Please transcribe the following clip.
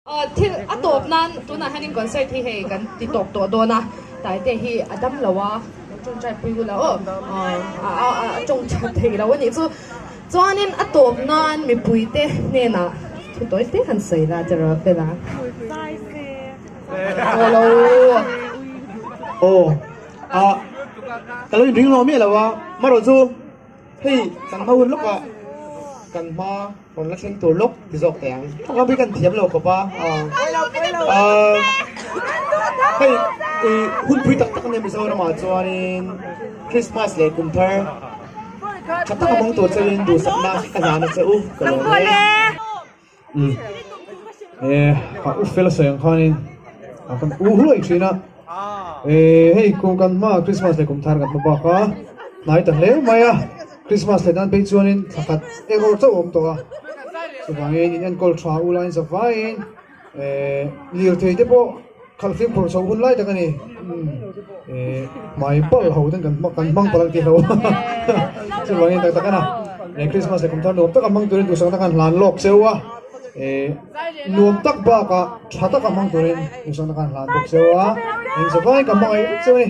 Thil a tawp nan tunah hianin concert hi hei kan ti tawp tawh dawn a, Taite hi a dam lo a, lo tawngtai pui ula aw, a tawng that thei lo a nih chu. Chuanin a tawp nan mipuite hnenah thu tawi te han sawi la che rawh fela. Aw lo. Aw a ka lo inring lo miah lo a, marawh chu hei kan hma hun lawkah kan hma. Rawn la thleng tur lawk ti zawk teh ang. Thawk hi kan thiam lo khawp a. Hei i hunpui tak tak ania Mizoramah chuanin Christmas leh kum thar tha taka hmang tur cheuhin duhsakna ka hlan a che u ka lawm e. Umm eh a u fel a sawi ang khanin a kan u hluai thin a eh hei kum kan hma Christmas leh kum thar kan hma bak a hnai ta hle mai a. Christmas leh dan phei chuanin thla khat eng awr chauh a awm tawh a, chuvangin in enkawl tha u lain zavaiin eh lirthei te pawh khalh fimkhur chhoh hun lai tak a ni eh hmai pal ho ten kan kan hmang palh ang tih hlo chuvangin tak tak a na eh Christmas leh kum thar nuam taka hmang turin duhsakna khan hlan lawk cheu a eh nuam tak bakah tha taka hmang turin duhsakna khan hlan bawk cheu a eng zavaiin ka hmangaih vek cheu a ni.